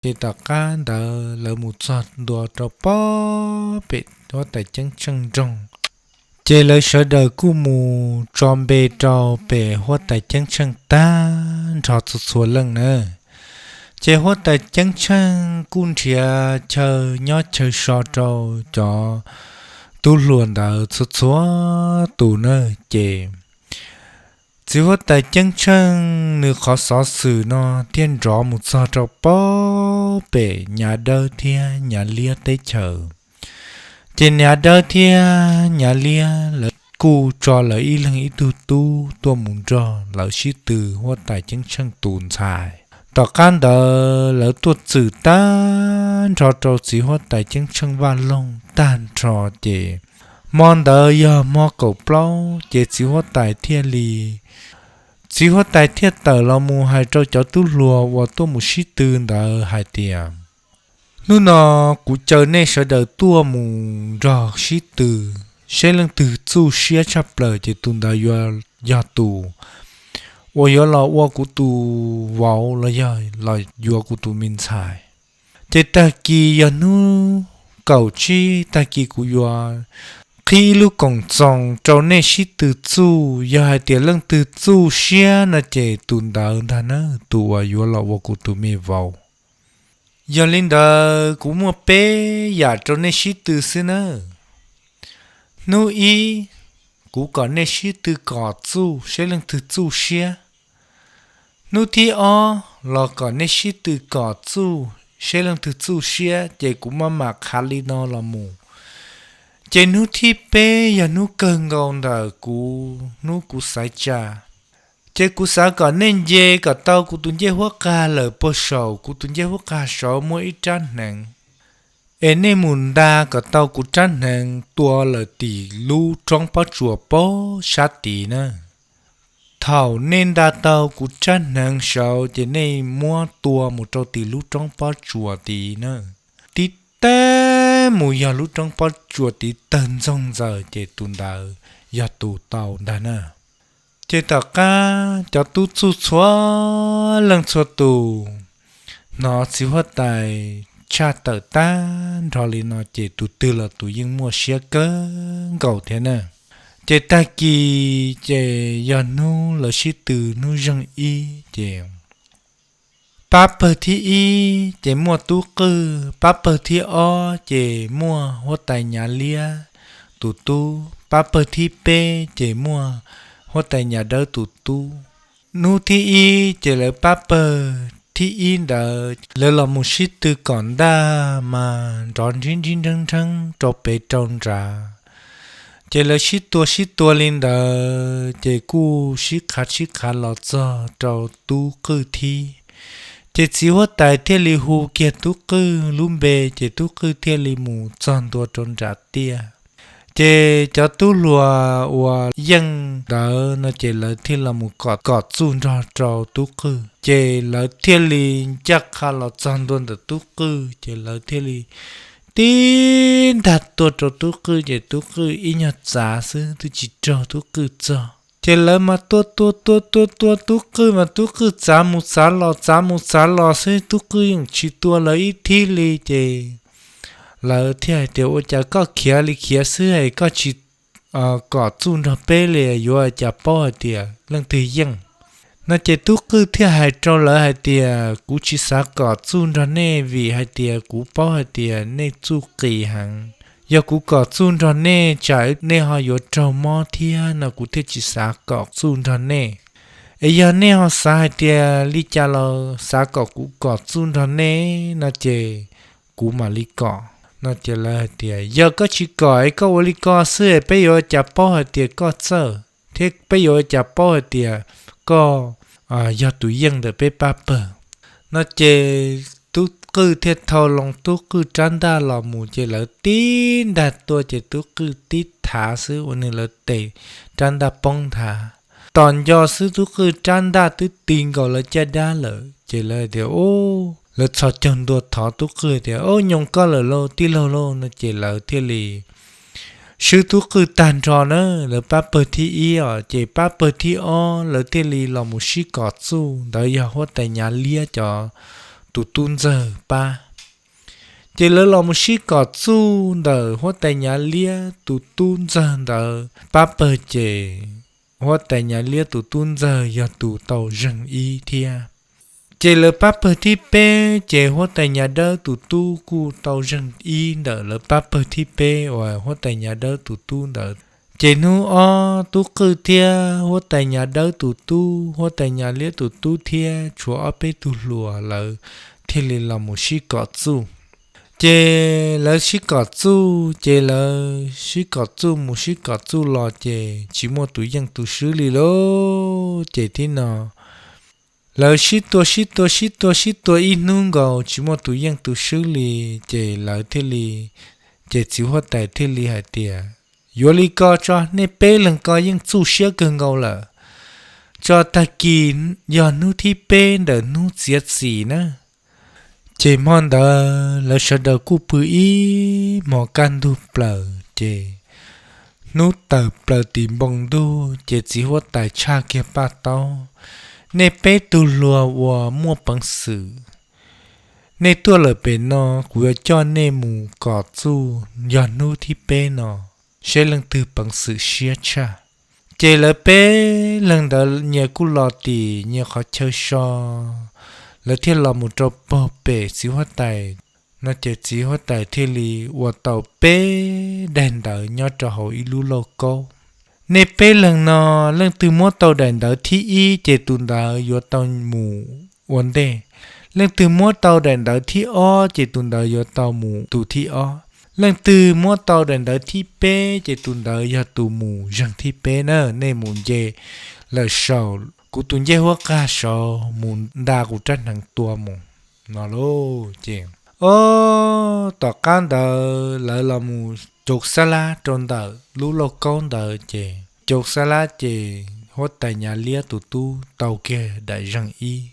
Ces tom qab ntawd lawv mus txog ntua rau pem huab tais ceeb tsheej nroog, ces lawv sawv daws kuj mus tso npe rau pem huab tais ceeb tsheej tag nrho txhua txhua leej na. Ces huab tais ceeb tsheej kuj nrhiav chaw nyob chaw so rau cov tub hluas ntawd txhua txhua tus na. Ces txiv huab tais ceeb tsheej nws qhov xov xwm no thiaj nrov mus txog rau pem Nyav Dawb thiab Nyav Liab teb chaws. Ces Nyav Dawb thiab Nyav Liab lawv kuj tso lawv ib leeg ib tug tub tuaj mus nrog lawv sib tw huab tais ceeb tsheej tus ntxhais. Tom qab ntawd lawv tuaj txwm tag nrho rau txiv huab tais ceeb tsheej vaj loog tag nrho, ces hmo ntawd yog hmo kaum plaub ces txiv huab tais thiaj li, txiv huab tais thiaj tawm los mus hais rau cov tub hluas uas tuaj mus sib tw ntawd hais tias, hnub no kuv caw nej sawv daws tuaj mus nrog sib tw, seb leej twg txuj siab tshaj plaws ces tus ntawd yuav yog tus uas yuav los ua kuv tus vauv los yog los yuav kuv tus me ntxhais. Ces tag kis yog hnub kaum tsib tag kis kuv yuav qhib ib lub koom txoos rau nej sib tw txuj, yog hais tias leej twg txuj siab no ces tus ntawd ntag na, tus uas yuav los ua kuv tus me vauv. Yog li ntawd kuv muaj peb yam rau nej sib tw xwb nawb. Hnub ib, kuv kom nej sib tw kom txuj seb leej twg txuj siab. Hnub thib ob los kom nej sib tw kom txuj seb leej twg txuj siab, ces kuv maj mam qhav li no los mus. Ces hnub thib peb yog hnub kawg nkaus ntawm kuv hnub kuv xaiv tsa. Ces kuv xav kom nej nce kom tau kuv tus ncej huab qag lawm puag saum kuv tus ncej huab qag saud muaj ib rab hneev, es nej mus nta kom tau kuv rab hneev tua lawm tim lub roob pob tsuas pem sab tid na. Thaum nej nta tau kuv rab hneev saud ces nej muab tua mus rau tim lub roob pob tsuas tid na. Tib teg mus yog lub roob pob tsuas tid tawg ntxoog ntxaws ces tus ntawd yog tus tau ntag na. Ces tom qab cov tub txuj txhua leej txhua tus hnov txiv huab tais tshaj tawm tag nrho li no ces tus twg los tus yeej muaj siab kawg nkaus thiab na. Ces tag kis ces yog hnub lawv sib tw hnub zeeg ib ces pab pawg thib ib ces muaj tub qwj, pab pawg thib ob ces muaj huab tais Nyav Liab tus tub, pab pawg thib peb ces muaj huab tais Nyav Dawb tus tub. Hnub thib ib ces lawv pab pawg thib ib ntawd lawv los mus sib tw kom ntaj mas nrov nrib nrib nrheeb nrheeb rau pem rau nrad. Ces lawv sib tua sib tua li ntawd ces kuj sib qhav sib qhav los txog rau tub qwj thib. Ces txiv huab tais thiaj li hu kiag tub qwj lub npe ces tub qwj thiaj li mus txog ntua rau nram tiaj. Ces cov tub hluas uas yeej ntawd no ces lawv thiaj los mus kom kom txuj nrog rau tub qwj, ces lawv thiaj li ncaj qha los txog ntua ntawm tub qwj ces lawv thiaj li tib ntaj tuaj rau tub qwj ces tub qwj ib nyuag txav xwb twb tsis raug tub qwj txog. Ces lawv mas tua tua tua tua tua tub qwj mas tub qwj txav mus txav los txav mus txav los xwb, tub qwj yeej tsis tua lawv ib thib li. Ces lawv thiaj hais tias, ua cas koj khiav li khiav xwb es koj tsis kom txuj nrog peb li, yuav cas paub hais tias leej twg yeej? No ces tub qwj thiaj hais rau lawv hais tias, kuv tsis xav kom txuj nrog nej vim hais tias kuv paub hais tias nej txuj qis heev. Yog kuv kom txuj nrog nej tsam nej ho yuav raug mob thiab no kuv thiaj tsis xav kom txuj nrog nej. Es yog nej ho xav hais tias li cas los xav kom kuv kom txuj nrog nej no ces kuv mam li kom. No ces lawv hais tias, yog koj tsis kom es koj ua li ko xwb es peb yuav ua cas paub hais tias koj txawj thiab peb yuav ua cas paub hais tias koj yog tus yeej ntawm peb pab pawg? No ces tub qwj thiaj thau loo tub qwj rab ntaj los mus ces lawv tib ntaj tuaj ces tub qwj tib thav xwb ua nws lawv tes rab ntaj poob nthav. Tos nco xwb tub qwj rab ntaj twb ti nkaus lawv caj dab lawm ces lawv tias, lawv txhos caug ntua thov tub qwj tias, o, nyob koj lawm lauj tij laug lauj. No ces lawv thiaj li swb tub qwj tag nrho na, lawv pab pawg thib ib os, ces pab pawg thib ob lawv thiaj li los mus sib kom txuj, ntawd yog huab tais Nyav Liab cov tus tub ntxawg pab. Ces lawv los mus sib kom txuj ntawm huab tais Nyav Liab tus tub ntxawg ntawd pab pawg, ces huab tais Nyav Liab tus tub ntxawg yog tus tau zeeg ib thiab. Ces lawv pab pawg thib peb, ces huab tais Nyav Dawb tus tub kuj tau zeeg ib ntawm lawv pab pawg thib peb uas huab tais Nyav Dawb tus tub ntawd. Ces hnub ob tub qwj thiab huab tais Nyav Dawb tus tub, huab tais Nyav Liab tus tub thiab tshuav ob peb tug hluas lawv thiaj li los mus sib kom txuj. Ces lawv sib kom txuj, ces lawv sib kom txuj mus sib kom txuj los, ces tsis muaj tus yeej tus swb li lauj. Ces tib no lawv sib tua sib tua sib tua sib tua ib hnub nkaus tsis muaj tus yeej tus swb li, ces lawv thiaj li, ces txiv huab tais thiaj li hais tias, yuav li ko tso, nej peb leeg ko yeej txuj siab kawg nkaus lawm, tso tag kis yog hnub thib peb ntawm hnub txiav txim na. Ces hmo ntawd lawv sawv daws kuj pw ib hmos kaj ntug plaws, ces hnub tawm plaws tim npoo ntuj, ces txiv huab tais tshaj kiag paj taub, nej peb tug hluas uas muaj peev xwm, nej tuaj lawm pem no, kuv yuav coj nej mus kom txuj yog hnub thib peb no, seb leej twg peev xwm siab tshaj. Ces lawv peb leeg ntawd nyias kuj los tim nyias qhov chaw so, lawv thiaj los mus rau pag pem txiv huab tais no, ces txiv huab tais thiaj li ua tau peb daim ntawv nyob rau hauv ib lub lauj kaub. Nej peb leeg no, leej twg muab tau daim ntawv thib ib ces tus ntawd yuav tau mus ua ntej, leej twg muab tau daim ntawv thib ob ces tus ntawd yuav tau mus tus thib ob, leej twg muab tau daim ntawv thib peb ces tus ntawd yog tus mus zeeg thib peb na. Nej mus nce lawm saum kuv tus ncej huab qag saud mus nta kuv rab hneev tua mus no lauj. Ces, o, tom qab ntawd lawv los mus cauv xab lab rau ntawm lub lauj kaub ntawd, ces cauv xab lab ces huab tais Nyav Liab tus tub tau kiag daim zeeg ib,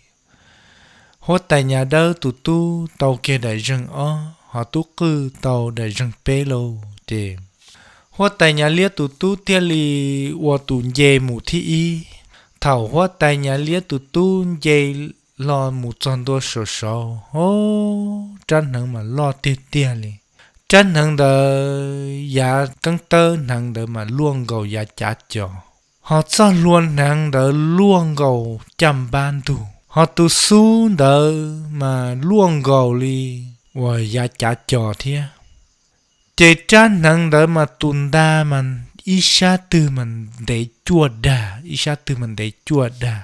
huab tais Nyav Dawb tus tub tau kiag daim zeeg ob, ho tub qwj tau daim zeeg peb lauj. Ces huab tais Nyav Liab tus tub thiaj li ua tus nce mus thib ib. Thaum huab tais Nyav Liab tus tub nce hlo mus txog ntua saum saud, o, rab hneev mas loj tiag tiag li. Rab hneev ntawd yav keeb tawb hneev ntawd mas luaj nkaus yav cav cos, ho txoj hlua hneev ntawd luaj nkaus caj npab ntug, ho tus xub ntawd mas luaj nkaus li uas yav cav cos thiab. Ces rab hneev ntawd mas tus nta mas ib sab twg mas ntev cuaj dag, ib sab twg mas ntev cuaj dag.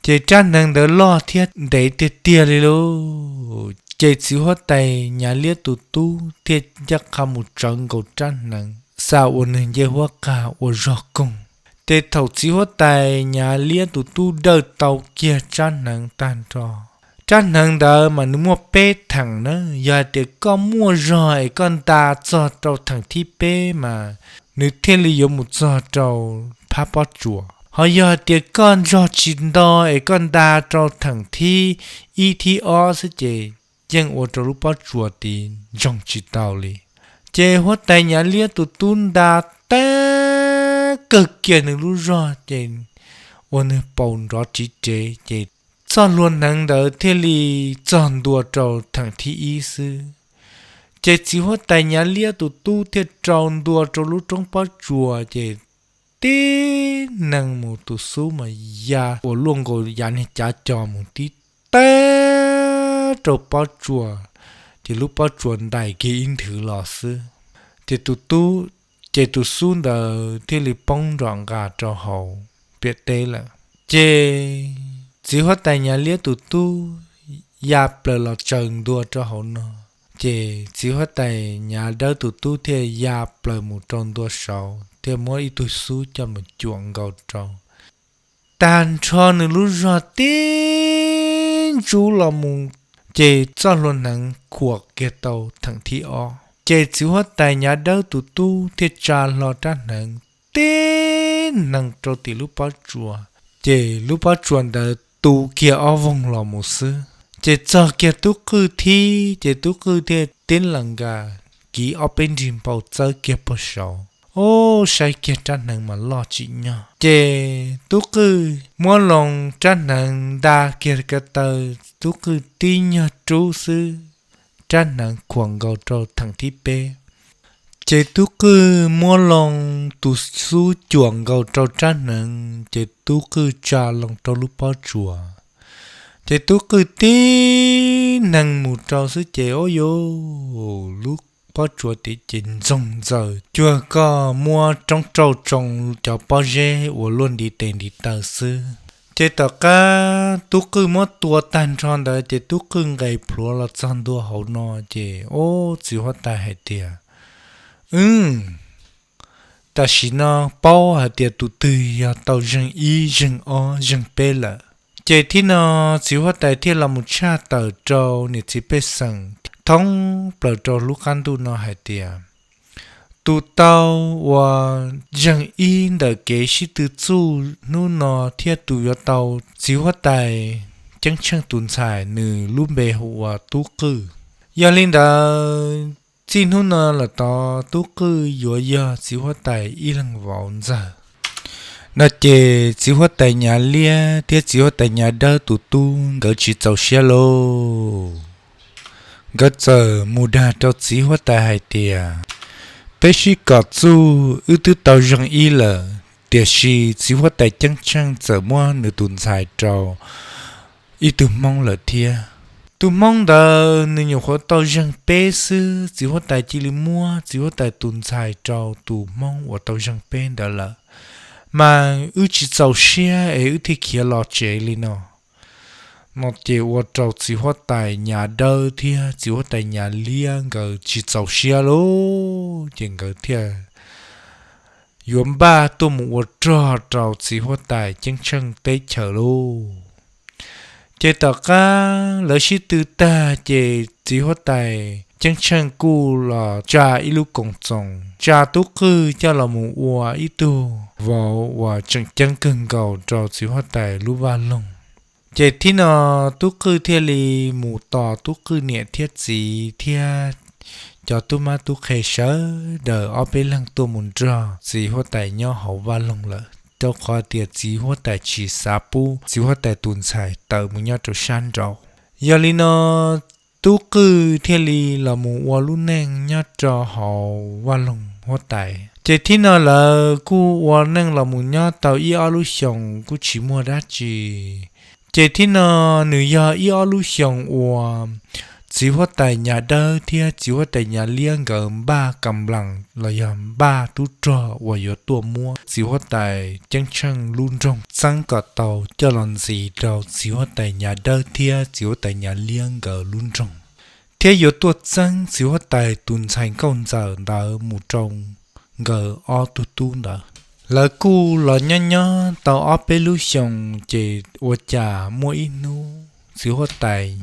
Ces rab hneev ntawd loj thiab ntev tiag tiag li lauj. Ces txiv huab tais Nyav Liab tus tub thiaj ncaj qha mus tsawv nkaus rab hneev, xa uas nws nce huab qag ua zog koog. Ces thaum txiv huab tais Nyav Liab tus tub dawj tau kiag rab hneev tag nrho, rab hneev ntawd mas nws muaj peb theem na. Yog hais tias koj muaj zog es koj nta txog rau theem thib peb mas nws thiaj li yuav mus txog rau phab pob tsuas. Ho yog hais tias koj zog tsis nto es koj nta rau theem thib ib thib ob xwb ces yeej ua rau lub pob tsuas tid ntsoog tsis tau li. Ces huab tais Nyav Liab tus tub nta tag kawg kiag nws lub zog ces ua nws paus nrov tsiv rev, ces txoj hlua hneev ntawd thiaj li txog ntua rau theem thib ib xwb. Ces txiv huab tais Nyav Liab tus tub thiaj rau ntua rau lub roob pob tsuas, ces tib neeg mus tus xub mas ya uas luaj nkaus yav niag cav cos mus tib tag rau pob tsuas, ces lub pob tsuas ntais kiag ib nthwv los xwb. Ces tus tub, ces tus xub ntawd thiaj li poob nrom nqa rau hauv ntiaj teb lawm. Ces txiv huab tais Nyav Liab tus tub ya plaws los tsaws ntua rau hauv no, ces txiv huab tais Nyav Dawb tus tub thiaj ya plaws mus rau ntua saud thiaj muab ib tug xub coj mus cuam nkaus rau. Tag nrho nws lub zog tib ntsub los mus, ces txoj hlua hneev khuam kiag tau theem thib ob. Ces txiv huab tais Nyav Dawb tus tub thiaj tsa hlo rab hneev tib neeg rau tim lub pob tsuas, ces lub pob tsuas ntawd tu kiag ob voog los mus xwb. Ces txog kiag tub qwj thib, ces tub qwj thiaj tib lees nkas kiv ob peb nrig npau txawb kiag puag saud. Ub, saib kiag rab hneev mas loj tsim nyog. Ces tub qwj muab loo rab hneev nta kiag ko taw, tub qwj tib nyog rub xwb, rab hneev khuam nkaus rau theem thib peb. Ces tub qwj muab loo tus xub cuam nkaus rau rab hneev, ces tub qwj tsa loo rau lub pob tsuas. Ces tub qwj tib hneev mus rau xwb ces ub yuv, lub pob tsuas tim ces ntxoog ntxaws cuag koj muab roob rauj tsoo cov pob zeb uas luaj ntiv tes ntiv taw xwb. Ces tom qab tub qwj muab tua tag nrho ntawd ces tub qwj nqes plhuav los txog ntua hauv no ces ub, txiv huab tais hais tias, Wb, tam sim no paub hais tias tus twg yog tau zeeg ib, zeeg ob, zeeg peb lawm. Ces thib no txiv huab tais thiaj los mus tshaj tawm rau niam txiv pej xeem thoob plaws rau lub qab ntuj no hais tias, tus tau uas zeeg ib ntawm kev sib tw txuj hnub no thiab tus yuav tau txiv huab tais ceeb tsheej tus ntxhais nws lub npe hu ua tub qwj. Yog li ntawd, txij hnub no lawm tod tub qwj yuav yog txiv huab tais ib leeg vauv ntxawg. No ces txiv huab tais Nyav Liab thiab txiv huab tais Nyav Dawb tus tub nkawd tsis txaus siab lauj. Nkawd txawm mus dag rau txiv huab tais hais tias, peb sib kom txuj wb twb tau zeeg ib lawm, tiam sis txiv huab tais ceeb tsheej txawm muab nws tus ntxhais rau ib tug hmoob lawm thiab. Tus hmoob ntawd nws nyuam qhuav tau zeeg peb xwb, txiv huab tais cia li muab txiv huab tais tus ntxhais rau tus hmoob uas tau zeeg peb ntawd lawm. Mas wb tsis txaus siab es wb thiaj khiav los tsev li no. No ces ua rau txiv huab tais Nyav Dawb thiab txiv huab tais Nyav Liab nkawd tsis txaus siab lauj, ces nkawd thiaj yuav npaj tuaj mus ua rog rau txiv huab tais ceeb tsheej teb chaws lauj. Ces tom qab lawv sib tw tag ces txiv huab tais ceeb tsheej kuj los tsa ib lub koom txoos tsa tub qwj coj los mus ua ib tug vauv uas tseem ceeb kawg nkaus rau txiv huab tais lub vaj loog. Ces thib no tub qwj thiaj li mus tos tub qwj niam thiab txiv thiab cov tub mab tub qhe sawv daws ob peb leeg tuaj mus nrog txiv huab tais nyob hauv vaj loog lawm, rau qhov tias txiv huab tais tsis xav pub txiv huab tais tus ntxhais tawm mus nyob rau sab nraud. Yog li no tub qwj thiaj li los mus ua lub neej nyob rau hauv vaj loog huab tais. Ces thib no lawv kuj ua neej los mus nyob tau ib ob lub xyoos kuj tsis muaj dab tsi. Ces thib no nws yog ib ob lub xyoos uas txiv huab tais Nyav Dawb thiab txiv huab tais Nyav Liab nkawd npaj kam nplas los yog npaj tub rog uas yuav tuaj muab txiv huab tais ceeb tsheej lub nroog txeeb kom tau coj los ntxiv rau txiv huab tais Nyav Dawb thiab txiv huab tais Nyav Liab nkawd lub nroog, thiab yuav tuaj txeeb txiv huab tais tus ntxhais nkauj ntxawm ntawd mus rau nkawd ob tug tub ntawd. Lawv kuj los nyob nyob tau ob peb lub xyoos ces ua cas muaj ib hnub txiv huab tais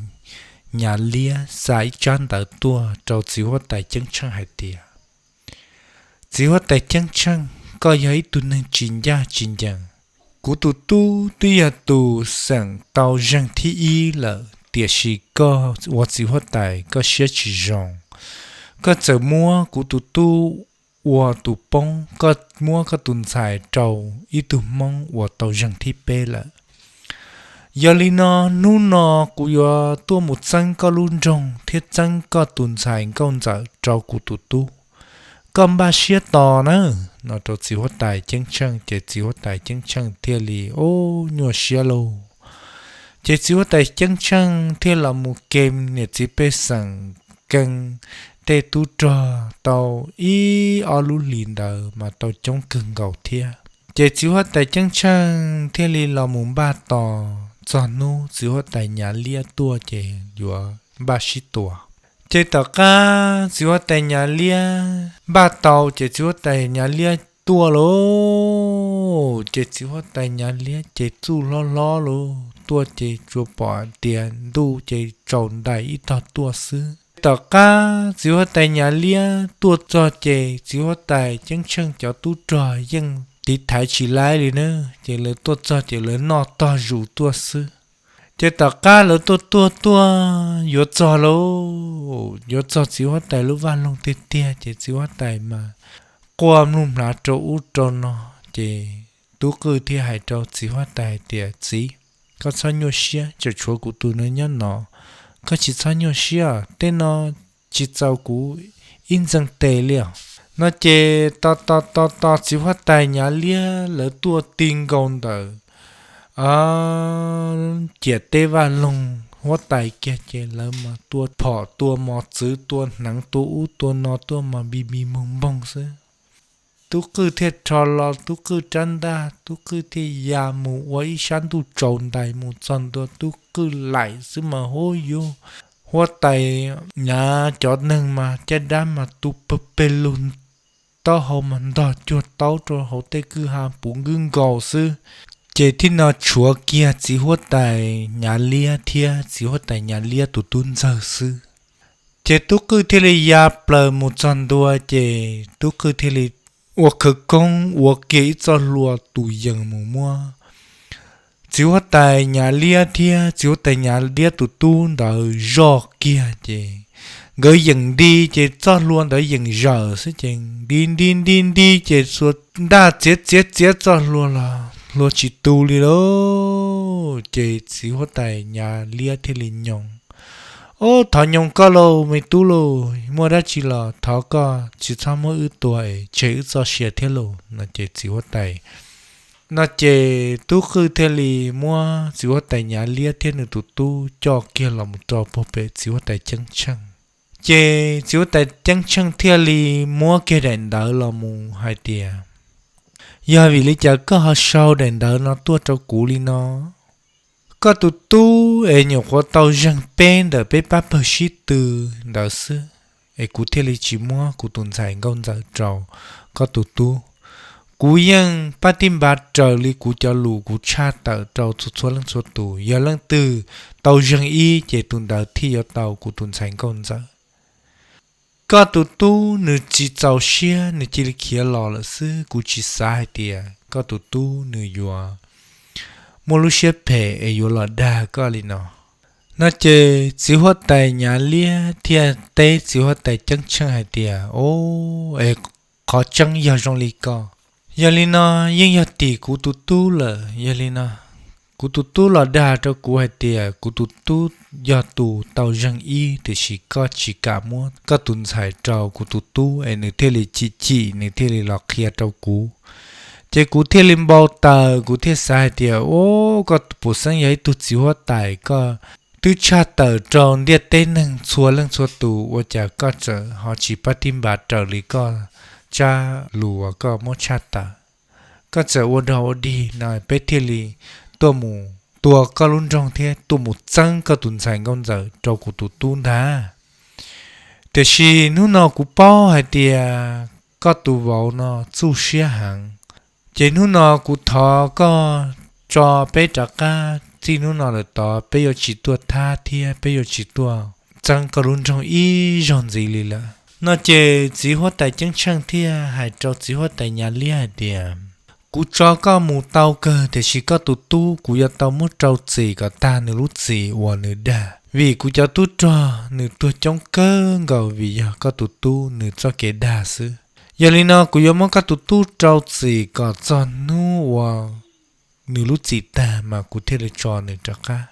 Nyav Liab xa ib tsab ntawv tuaj rau txiv huab tais ceeb tsheej hais tias, txiv huab tais ceeb tsheej, koj yog ib tug neeg tsis ncaj tsis ncees. Kuv tus tub twb yog tus xeem tau zeeg thib ib lawm, tiam sis koj ua txiv huab tais koj siab tsis zoo, koj txawm muab kuv tus tub ua tus poob, koj muab koj tus ntxhais rau ib tug hmoob uas tau zeeg thib peb lawm. Yog li no, hnub no kuv yuav tuaj mus txeeb koj lub nroog thiab txeeb koj tus ntxhais nkauj ntxawm rau kuv tus tub. Koj npaj siab tos nawb, no rau txiv huab tais ceeb tsheej, ces txiv huab tais ceeb tsheej thiaj li ub nyuaj siab lauj. Ces txiv huab tais ceeb tsheej thiaj los mus kem niam txiv pej xeem, kem tej tub rog tau ib ob lub hlis ntawd mas tau coob kawg nkaus thiab. Ces txiv huab tais ceeb tsheej thiaj li los mus npaj tos txog hnub txiv huab tais Nyav Liab tuaj ces yuav npaj sib tua. Ces tom qab txiv huab tais Nyav Liab npaj tau ces txiv huab tais Nyav Liab tuaj lauj. Ces txiv huab tais Nyav Liab ces txuj hlob hlob lauj, tuaj ces tsuas pom tias ntuj ces tsaus ntais ib tog tuaj xwb. Tom qab txiv huab tais Nyav Liab tuaj txog ces txiv huab tais ceeb tsheej cov tub rog yeej tiv thaiv tsis laib li na. Ces lawv tuaj txog ces lawv noj tog zus tuaj xwb. Ces tom qab lawv tuaj tuaj tuaj yuav txog lauj, yuav txog txiv huab tais lub vaj loog tiag tiag ces txiv huab tais mas quaj mluj mlav rau ub rau no. Ces tub qwj thiaj hais rau txiv huab tais hais tias, Txiv, koj txhob nyuaj siab, tseem tshuav kuv tus no nyob no, koj tsis txhob nyuaj siab, tej no tsis txaus kuv ib ntxeeg tes li os. No ces to to to to txiv huab tais Nyav Liab lawv tuaj ti nkaus ntawm ciam teb vaj loog huab tais kiag ces lawv mas tua phom tua mos txwv tua hneev tua ub tua no tuaj mas npis npis npoog npoog xwb. Tub qwj thiaj rho los tub qwj rab ntaj, tub qwj thiaj ya mus ua ib sab ntuj tsaus ntais mus txog ntua tub qwj laim xwb mas hub yuv, huab tais Nyav cov neeg mas caj dab mas tu pawg peg lug, taub hau mas ntog cuag taub rau hauv tej kwj ha puv nkwb nkaus xwb. Ces thib no tshuav kiag txiv huab tais Nyav Liab thiab txiv huab tais Nyav Liab tus tub ntxawg xwb. Ces tub qwj thiaj li ya plaws mus txog ntua ces tub qwj thiaj li ua khawv koob ua kiag ib txoj hlua tus yees mus muab txiv huab tais Nyav Liab thiab txiv huab tais Nyav Liab tus tub ntawd zoj kiag ces nkawd yeem nti ces txoj hlua ntawd yeem zawm xwb ces nti nti nti nti ces xuas ntaj txiav txiav txiav txoj hlua los hlua tsis tu li lauj. Ces txiv huab tais Nyav Liab thiaj li nyoos, Ob, thov nyoos koj lauj me tub lauj, muaj dab tsi los thov koj tsis txhob muab wb tua es tseg wb txoj sia thiab lauj. No ces txiv huab tais, no ces tub qwj thiaj li muab txiv huab tais Nyav Liab thiab nws tus tub coj kiag los mus rau puag pem txiv huab tais Ceeb Tsheej. Ces txiv huab tais Ceeb Tsheej thiaj li muab kiag daim ntawv los mus hais tias, Yog vim li cas koj ho sau daim ntawv no tuaj rau kuv li no? Koj tus tub es nyuam qhuav tau zeeg peb ntawm peb pab pawg sib tw ntawd xwb, es kuv thiaj li tsis muab kuv tus ntxhais nkauj ntxawm rau koj tus tub. Kuv yeej pab tib npav raws li kuv cov lus kuv tshaj tawm rau txhua txhua leej txhua tus, yog leej twg tau zeeg ib ces tus ntawd thiaj yuav tau kuv tus ntxhais nkauj ntxawm. Koj tus tub nws tsis txaus siab nws cia li khiav los lawm xwb, kuv tsis xav hais tias koj tus tub nws yuav muaj lub siab phem es yuav los dag koj li no. No ces txiv huab tais Nyav Liab thiaj teb txiv huab tais Ceeb Tsheej hais tias, Ob, es qhov tseeb yog zoo li ko, yog li no yeej yog tim kuv tus tub lawm. Yog li no kuv tus tub los dag rau kuv hais tias kuv tus tub yog tus tau zeeg ib, tiam sis koj tsis kam muab koj tus ntxhais rau kuv tus tub es nws thiaj li chim chim nws thiaj li los qhia rau kuv. Ces kuv thiaj li npau taws, kuv thiaj xav hais tias, Ob, koj puas xeeb yog ib tug txiv huab tais, koj twb tshaj tawm rau ntiaj teb neeg txhua leej txhua tus, ua cas koj txawm ho tsis pab tib npav raws li koj tsab lus uas koj muab tshaj tawm? Koj txawm ua dog ua dig no peb thiaj li tuaj mus tua koj lub nroog thiab tuaj mus txeeb koj tus ntxhais nkauj ntxawm rau kuv tus tub ntag. Tiam sis hnub no kuv paub hais tias koj tus vauv no txuj siab heev, ces hnub no kuv thov koj tso peb rov qab, txij hnub no lawm tod peb yuav tsis tuaj thab thiab peb yuav tsis tuaj txeeb koj lub nroog ib zaug ntxiv li lawm. No ces txiv huab tais Ceeb Tsheej thiaj hais rau txiv huab tais Nyav Liab hais tias, Kuv tso koj mus tau kawg, tiam sis koj tus tub kuv yuav tau muab rau txim kom tag nws lub txim uas nws dag, vim kuv cov tub rog nws tuag coob kawg nkaus vim yog koj tus tub nws txoj kev dag xwb. Yog li no kuv yuav muab koj tus tub rau txim kom txog hnub uas nws lub txim tag mas kuv thiaj li tso nws rov qab.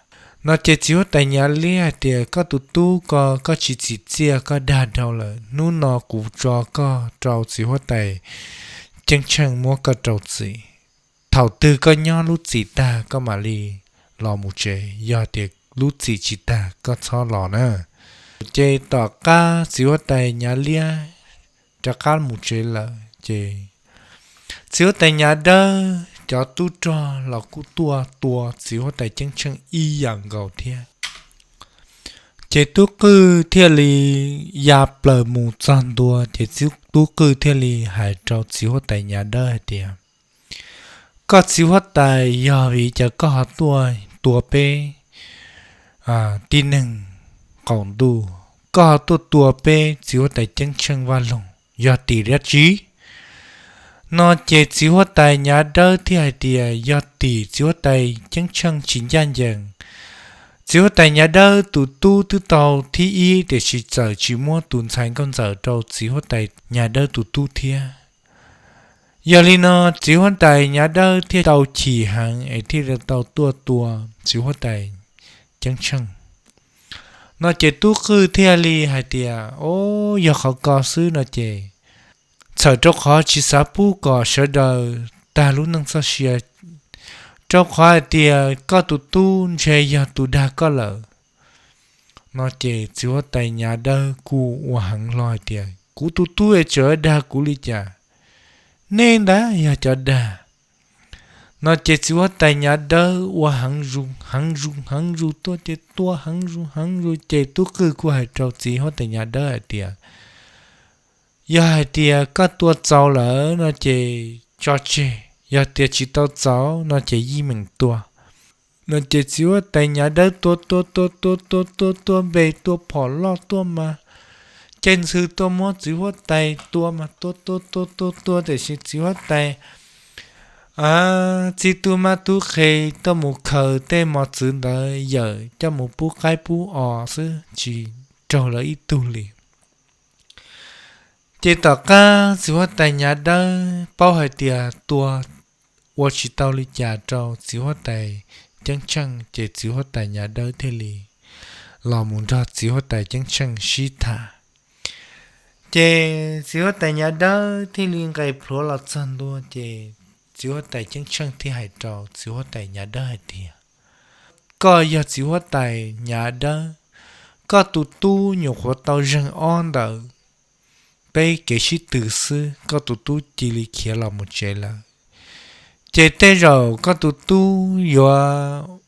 No ces txiv huab tais Nyav Liab hais tias, Koj tus tub ko, koj tsis txim txiaj, koj dag dhau lawm. Hnub no kuv tso koj rau txiv huab tais Ceeb Tsheej muab koj rau txim. Thaum twg koj nyob lub txim tag koj mam li los mus tsev, yog tias lub txim tsis tag koj txhob los na. Ces tom qab txiv huab tais Nyav Liab rov qab mus tsev lawm ces txiv huab tais Nyav Dawb cov tub rog los kuj tuaj tua txiv huab tais Ceeb Tsheej ib yam nkaus thiab. Ces tub qwj thiaj li ya plaws mus txog ntua, ces tub qwj thiaj li hais rau txiv huab tais Nyav Dawb hais tias, Koj txiv huab tais, yog vim cas koj ho tuaj tua peb tib neeg qaum ntuj, koj ho tuaj tua peb txiv huab tais Ceeb Tsheej vaj loog yog tim dab tsi? No ces txiv huab tais Nyav Dawb thiaj hais tias, Yog tim txiv huab tais Ceeb Tsheej tsis ncaj ncees. Txiv huab tais Nyav Dawb tus tub twb tau thib ib, tiam sis txawm tsis muab tus ntxhais nkauj ntxawm rau txiv huab tais Nyav Dawb tus tub thiab. Yog li no txiv huab tais Nyav Dawb thiaj tau chim heev es thiaj tau tuaj tua txiv huab tais Ceeb Tsheej. No ces tub qwj thiaj li hais tias, O, yog qhov ko xwb no ces txhawm rau qhov tsis xav pub kom sawv daws tag lub neej txoj sia, rau qhov hais tias koj tus tub ntshe yog tus dag koj lawm. No ces txiv huab tais Nyav Dawb kuj ua heev hlo hais tias, Kuv tus tub es tseem dag kuv li cas? Nej ntag yog cov dag. No ces txiv huab tais Nyav Dawb ua heev zus heev zus heev zus tuaj ces tua heev zus heev zus ces tub qwj kuj hais rau txiv huab tais Nyav Dawb hais tias, Yog hais tias koj tua txaus lawm no ces tso tseg, yog tias tsis tau txaus no ces yeej meem tua. No ces txiv huab tais Nyav Dawb tua tua tua tua tua tua tua npe tua phom loj tuaj mas, caij ntxhw tuaj muab txiv huab tais tua mas tua tua tua tua tua tiam sis txiv huab tais txij tub mab tub qhe tuaj mus khaws tej mos txwv ntawd yawm coj mus pub qaib pub os xwb tsis raug lawv ib tug li. Ces tom qab txiv huab tais Nyav Dawb paub hais tias tua ua tsis tau li cas rau txiv huab tais Ceeb Tsheej ces txiv huab tais Nyav Dawb thiaj li los mus nrog txiv huab tais Ceeb Tsheej sib tham. Ces txiv huab tais Nyav Dawb thiaj li nqes plhuav los txog ntua ces txiv huab tais Ceeb Tsheej thiaj hais rau txiv huab tais Nyav Dawb hais tias, Koj yog txiv huab tais Nyav Dawb, koj tus tub nyuam qhuav tau zeeg ob ntawm peb kev sib tw xwb koj tus tub cia li khiav los mus tsev lawm. Ces tej zaum koj tus tub yuav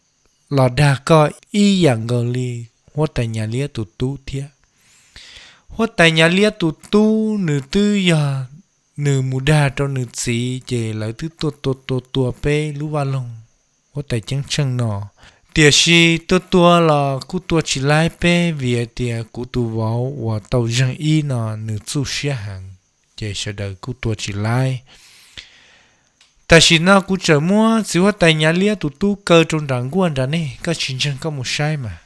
los dag koj ib yam nkaus li huab tais Nyav Liab tus tub thiab. Huab tais Nyav Liab tus tub nws twb yog nws mus dag rau nws txiv ces lawv twb tuaj tua tua tua peb lub vaj loog huab tais Ceeb Tsheej no. Tiam sis tua tua los kuj tua tsis laib peb vim tias kuv tus vauv uas tau zeeg ib no nws txuj siab heev, ces sawv daws kuj tua tsis laib. Tam sim no kuv tseem muab txiv huab tais Nyav Liab tus tub kaw rau nram nkuaj nram nej, koj tsis ntseeg koj mus saib mas.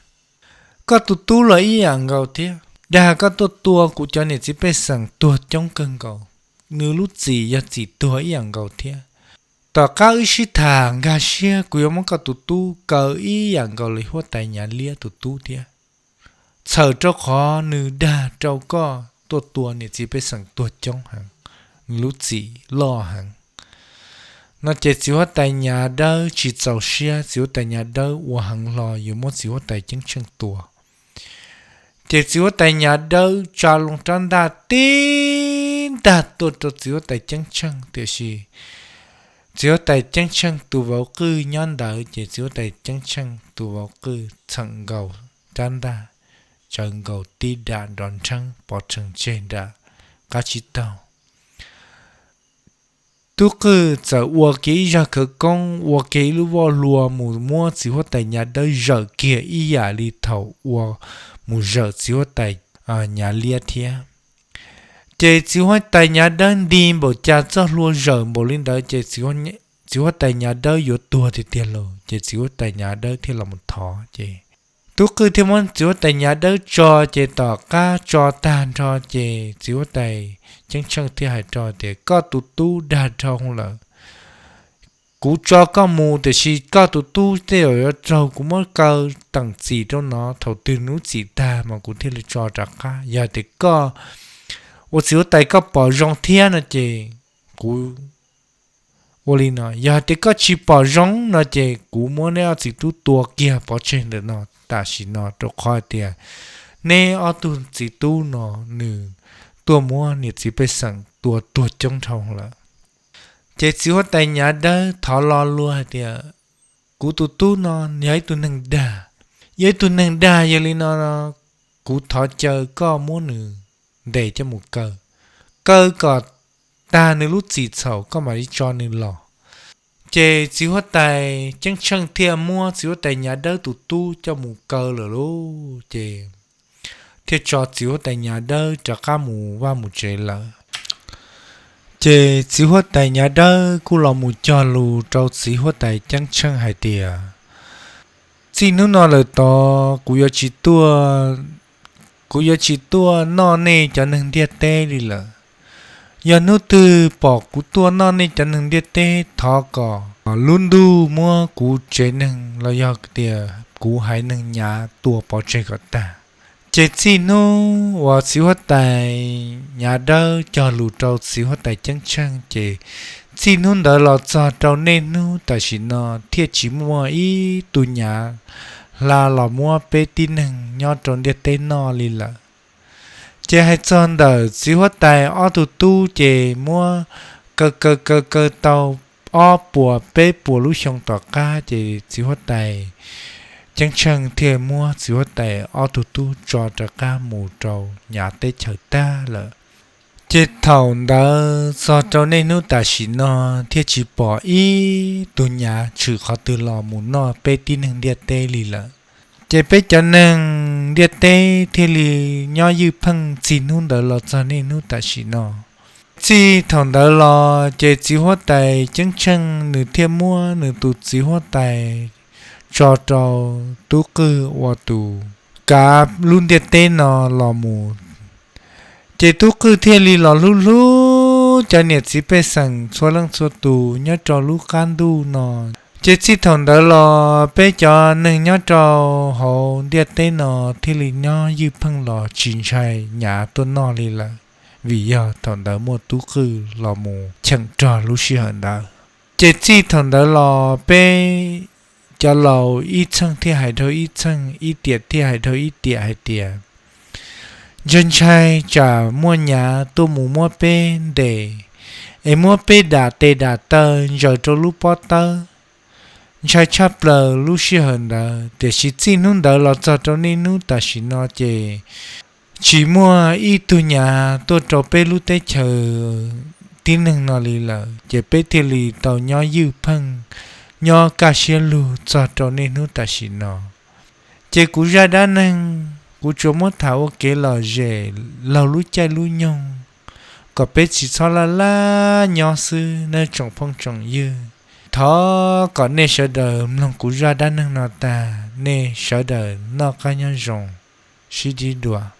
Koj tus tub los ib yam nkaus thiab, dag koj tuaj tua kuv cov niam txiv pej xeem tuag coob kawg nkaus, nws lub txim yog txim tuag ib yam nkaus thiab. Tom qab wb sib tham nkag siab kuv yuav muab koj tus tub kaw ib yam nkaus li huab tais Nyav Liab tus tub thiab. Txhawm rau qhov nws dag rau koj tuaj tua niam txiv pej xeem tuag coob heev, nws lub txim loj heev. No ces txiv huab tais Nyav Dawb tsis txaus siab, txiv huab tais Nyav Dawb ua heev hlo yuav muab txiv huab tais Ceeb Tsheej tua. Ces txiv huab tais Nyav Dawb tsa loo rab ntaj tib ntaj tuaj rau txiv huab tais Ceeb Tsheej, tiam sis txiv huab tais Ceeb Tsheej tus vauv qwj nyob ntawd, ces txiv huab tais Ceeb Tsheej tus vauv qwj txheem nkaus rab ntaj, tsawv nkaus tib dam nrov nrheeb pov rhees tseg nram qab tsib taug. Tub qwj txawm ua kiag ib zaj khawv koob, ua kiag ib lub voj hlua mus muab txiv huab tais Nyav Dawb zawm kiag ib yam li thaum ua mus zawm txiv huab tais Nyav Liab thiab. Ces txiv huab tais Nyav Dawb nti npaum cas txoj hlua zawm npaum li ntawd ces txiv huab tais Nyav Dawb yuav tuag tiag tiag lawm, ces txiv huab tais Nyav Dawb thiaj los mus thov ces tub qwj thiaj muab txiv huab tais Nyav Dawb tso, ces tom qab tso tag nrho ces txiv huab tais Ceeb Tsheej thiaj hais rau tias, Koj tus tub dag dhau lawm. Kuv tso koj mus tiam sis koj tus tub tej zaum yuav raug kuv muab kaw teem txim rau no, thaum twg nws lub txim tag mas kuv thiaj li tso rov qab. Yog tias koj ua txiv huab tais koj pom zoo thiab no ces kuv ua li no, yog tias koj tsis pom zoo no ces kuv muab neb ob txiv tub tua kiag pov tseg ntawm no tam sim no, rau qhov hais tias neb ob tug txiv tub no nws tuaj muab niam txiv pej xeem tua tuag coob dhau lawm. Ces txiv huab tais Nyav Dawb thov lo lua hais tias, Kuv tus tub no yog ib tug neeg dag, yog ib tug neeg dag, yog li no kuv thov caw koj muab nws ntes coj mus kaw, kaw kom tag nws lub txim txhaum koj mam li tso nws los. Ces txiv huab tais Ceeb Tsheej thiaj muab txiv huab tais Nyav Dawb tus tub coj mus kaw lawm lauj, ces thiaj tso txiv huab tais Nyav Dawb rov qab mus vaj mus tsev lawm. Ces txiv huab tais Nyav Dawb kuj los mus cog lus rau txiv huab tais Ceeb Tsheej hais tias, Txij hnub no lawm tod kuv yuav tsis tuaj, kuv yuav tsis tuaj noj nej cov neeg ntiaj teb li lawm. Yog hnub twg pom kuv tuaj noj nej cov neeg ntiaj teb, thov kom lub ntuj muab kuv tsev neeg los yog tias kuv haiv neeg nyav tua pov tseg kom tag. Ces txij hnub uas txiv huab tais Nyav Dawb cog lus rau txiv huab tais Ceeb Tsheej, ces txij hnub ntawd los txog rau nej hnub tam sim no thiaj tsis muaj ib tug nyav hla los muab peb tib neeg nyob rau ntiaj teb noj li lawm. Ces hais txog ntawm txiv huab tais ob tug tub ces muab kaw kaw kaw kaw tau ob puas peb puas lub xyoo tom qab ces txiv huab tais Ceeb Tsheej thiaj muab txiv huab tais ob tug tub tso rov qab mus rau nyav teb chaws tag lawm. Ces thaum ntawd txog rau nej hnub tam sim no thiaj tsis pom ib tug nyav tshwm qhov twg los mus noj peb tib neeg ntiaj teb li lawm. Ces peb cov neeg ntiaj teb thiaj li nyob ywj pheej txij hnub ntawd los txog nej hnub tam sim no. Txij thaum ntawd los ces txiv huab tais Ceeb Tsheej nws thiaj muab nws tus txiv huab tais tso rau tub qwj ua tus kav lub ntiaj teb no los mus. Ces tub qwj thiaj li los hlub hlub cov niam txiv pej xeem txhua leej txhua tus nyob rau lub qab ntuj no. Ces txij thaum ntawd los peb cov neeg nyob rau hauv ntiaj teb no thiaj li nyob ywj pheej los tsis ntshai nyav tuaj noj li lawm, vim yog thaum ntawd muaj tub qwj los mus cheem rog lub sij hawm ntawd. Ces txij thaum ntawd los peb cov laus ib txheej thiaj hais dhau ib txheej, ib tiam thiaj hais dhau ib tiam hais tias ntshai ntshai tsam muaj nyav tuaj mus muab peb ntes es muab peb dam tes dam taw ntsaws rau lub pob tawb. Ntshai tshaj plaws lub sij hawm ntawd, tiam sis txij hnub ntawd los txog rau niaj hnub tam sim no ces tsis muaj ib tug nyav tuaj rau peb lub teb chaws tib neeg no li lawm, ces peb thiaj li tau nyob ywj pheej, nyob kaj siab lug txog rau niaj hnub tam sim no. Ces kuv zaj dab neeg kuv tsuas muab tham ua kev lom zem laug lub caij lub nyoog, kom peb tsis txhob laj laj nyob xwb nej tsoom phooj tsoom ywg. Thov kom nej sawv daws mloog kuv zaj dab neeg no tag, nej sawv daws noj qab nyob zoo, sib ntsib dua.